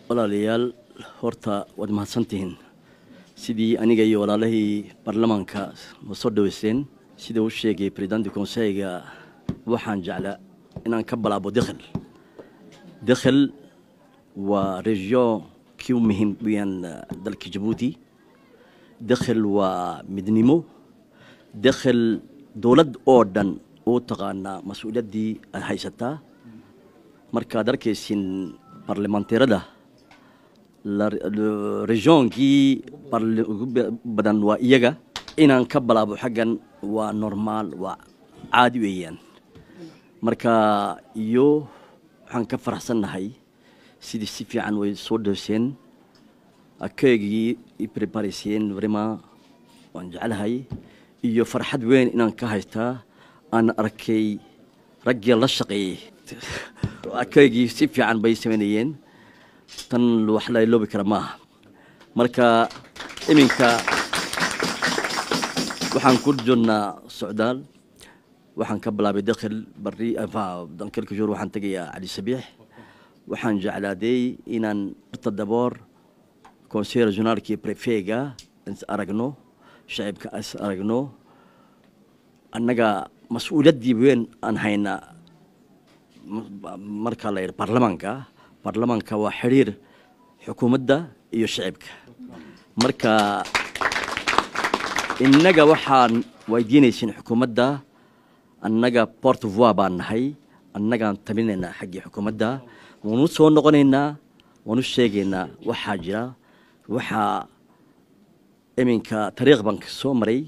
Walaalayaal, horta waad mahadsantihiin sidii aniga iyo walaalahii baarlamaanka ma soo dhaweyseen. Sida uu sheegay président du conseil-ga, waxaan jeclaa inaan ka bilaabo Dikhil. Dikhil waa région kii u muhiim weyaan dalka Jabuuti. Dikhil waa midnimo. Dikhil dowlad oo dhan uu taqaanaa mas-uuliyaddii aad haysataa. Markaad arkaysin parlementaire-ada région-kii ugu badan waa iyaga. Inaan ka bilaabo xaggan waa normal, waa caadi weeyaan. Marka iyo waxaan ka faraxsannahay sidii si fiican way soo dhooseen, accueil-gii i préparer-seen, vraiment waan jeclahay. Iyo farxad weyn inaan ka haystaa aan arkay raggii la shaqeeyey, accueil-gii si fiican bay samaynayeen. Tan wax la iloobi kara maaha. Marka iminka waxaan ku jirnaa socdaal. Waxaan ka bilaabay Dakhil, bari dans quelques jours waxaan tegayaa Cali Sabiix. Waxaan jeclaaday inaan horta d'abord conseil régional-kii, préfet-ga is aragno, shacibka is aragno. Annaga mas-uuliyaddii weyn aan haynaa marka la yidhi baarlamaanka, baarlamaanka waa xiriir xukuumadda iyo shacibka. Marka innaga waxaan weydiinaysin xukuumadda, annaga porte-voix baan nahay, annagaan taminaynaa xaggii xukuumadda. Waanu soo noqonaynaa, waanu sheegaynaa waxaa jira. Waxaa iminka tariikh baan ka soo maray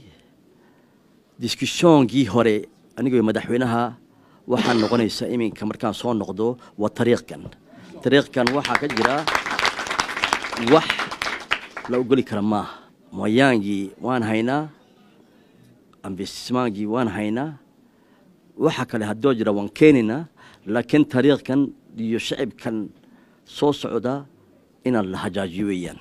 discussion-kii hore anigoo madaxweynaha. Waxaa noqonaysa iminka markaan soo noqdo waa tariikhkan. Tariikhkan waxaa ka jira wax la ogoli kara maaha. Moyens-gii waan haynaa, investissement-gii waan haynaa, waxa kale haddoo jira waan keenaynaa, laakiin tariikhkan iyo shacibkan soo socda inaan la hagaajiyo weeyaan.